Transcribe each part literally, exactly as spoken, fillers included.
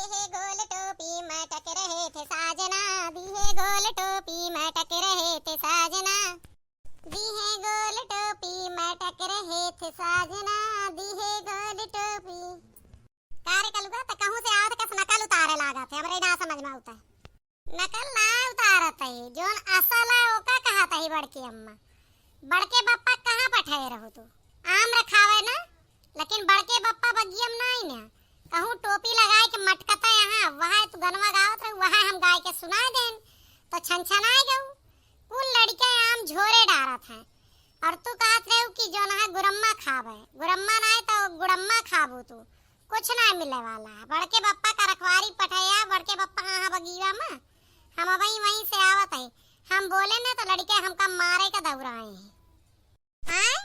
हे गोल टोपी मटक रहे थे साजना, दी हे गोल टोपी मटक रहे थे साजना, दी हे गोल टोपी मटक रहे थे साजना, दी हे गोल टोपी। का रे कलुआ, त कहूँ से आवत कस नकल उतारे लागत है, हमरे ना समझ में आवत है। नकल ना उतारत है, जौन असल है ओका कहत है बड़की अम्मा। बड़के बप्पा कहाँ पठाए रहो तू? आम रखावे ना, लेकिन बड़के बप्पा बगियम नाई ना। कहूँ टोपी लगाए के मटकता यहाँ, वह तू गनवा गावत रहू, वह हम गाय के सुनाए देन, तो छनछनाए गऊ। कुल लड़के आम झोरे डारत हैं, और तू कहत रहू कि जौन है गुरम्मा खावे, गुरम्मा नाई तो गुड़म्मा खाबू तू। कुछ ना मिले वाला है। बड़के बप्पा का रखवारी पठाया, बड़के बप्पा हाँ, हाँ, बगीवा में। हम अबही वहीं से आवत है। हम बोले ना तो लड़के हमका मारे का दौड़ाए हैं। आय?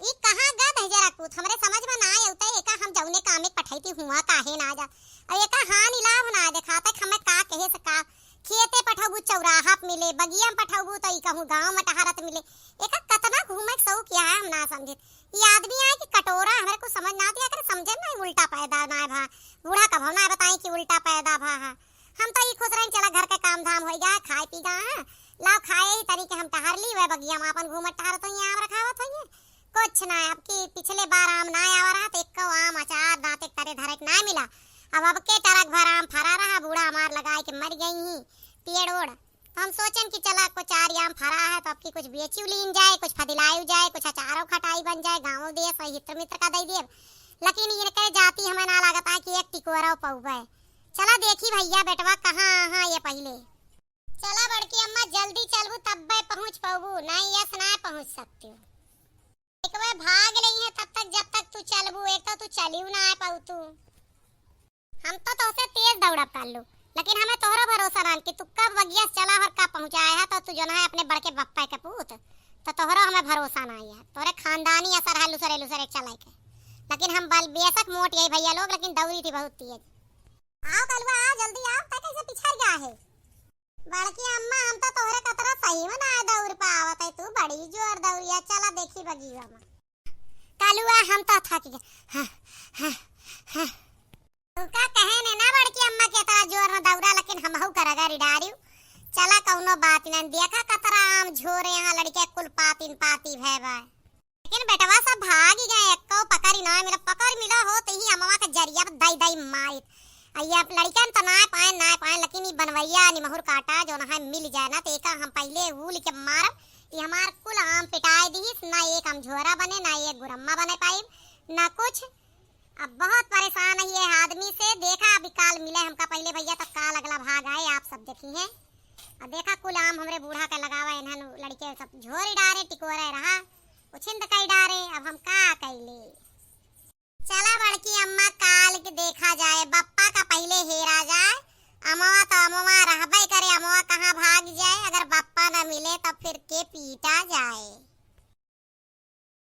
ई कहाँ गद है जरा कुछ? हमरे समझ में ना आए उते एका हम जौने कामे पठाई थी हुआ काहे ना जा। और एका हानि लाभ ना देखा तक हमें का कहे से का। खेते पठौबू चौराहा पे मिले, बगिया में पठौबू तो ई कहूँ गाँव में टहरत मिले। एका कतना घूमे के शौक यहाँ हम ना समझे। ई आदमी आए कि कटोरा, हमरे कुछ समझ ना आती, एकरे समझे में ना उल्टा पैदा ना भा। बूढ़ा कभो ना बताई कि उल्टा पैदा भा है। हम तो ई खुश रही, चला घर के काम धाम हो जाए, खाए पी जाए, लाओ खाए ही तरीके हम टहर ली, वह बगिया में अपन घूमत टहरत होइए, आम रखावत होइए। कुछ ना, अब की पिछले बार आम ना आवा रहा तो एको आम अचार दांत एक तरे धरे के ना मिला। अब, अब के टरक भर आम फरा रहा, बूढ़ा हमार लगाए के मर गई ही पेड़ ओड़। तो हम सोचन कि चला कुछ आर आम फरा है तो अब की कुछ बेची लीन जाए, कुछ फदिलायु जाए, कुछ अचारो खटाई बन जाए, गाँव देश और हित्र मित्र का दे देब। लेकिन इनके जाति हमें ना लागत है कि एक टिकोरा पौबे। चला देखी भैया बेटवा कहाँ, हाँ ये पहले। चला बड़की अम्मा जल्दी चलबू तब्बे पहुँच पौबू, नहीं यस ना पहुँच सकती हूँ। एक बार भाग लेई है तब तक, जब तक तू चलबू, एक तो तू चलियो ना आ पाऊ तू। हम तो तोहसे तेज दौड़ब कर लू, लेकिन हमें तोहरो भरोसा ना कि तू कब बगिया से चला और कब पहुँचाए है, तो तू जो ना है अपने बड़के बप्पा के पूत, तो तोहरो हमें भरोसा ना है, तोहरे खानदानी असर है लुसरे लुसरे चले के। लेकिन हम बल बेशक मोट यही भैया लोग, लेकिन दौड़ी थी बहुत तेज। आओ कलुआ, आओ जल्दी आओ, तै कैसे पिछड़ गया है? बड़की अम्मा, हम तो तोहरे कतरा सही में ना दौड़ पावत है, तू बड़ी जोर दौड़िया। चला देखी बगीवा में। कलुआ, हम तो थक गए। हाँ, हाँ, हाँ। तुका कहे ने ना बड़की अम्मा के इतना जोर में दौड़ा, लेकिन हमहू का रगड़ी डारियो। चला कौनो बात ना, देखा कतरा आम झोरे यहाँ लड़के कुल पातिन पाती भय बा। लेकिन बेटवा सब भागी गए, एक्को पकड़ी ना मिला, पकड़ मिला हो तो ही अमवा के जरिया पे दई दई मारित। आ ये अब लड़कन तो ना पाए, ना पाए, लेकिन ई बनवैया निमहुर काटा जो ना है मिल जाए ना, तो एका हम पहले उल के मारब, ई हमार कुल आम पिटाए दीस, ना एक आम झोरा बने, ना एक गुरम्मा बने पाइब, ना कुछ। अब बहुत परेशान है ये आदमी से, देखा अभी काल मिले हमका पहले भैया, तब काल अगला भाग आए, आप सब देखी हैं। अब देखा कुल आम हमरे बूढ़ा के लगावा, इन्हन लड़के सब झोरी डारे, टिकोरे रहा, उछिंद कई डारे, अब हम का कैले? चला बड़की अम्मा, काल के देखा जाए, बप्पा का पहले हेरा जाए। अमवा तो अमवा रहबे करे, अमवा कहाँ भाग जाए, अगर बप्पा न मिले तो फिर के पीटा जाए।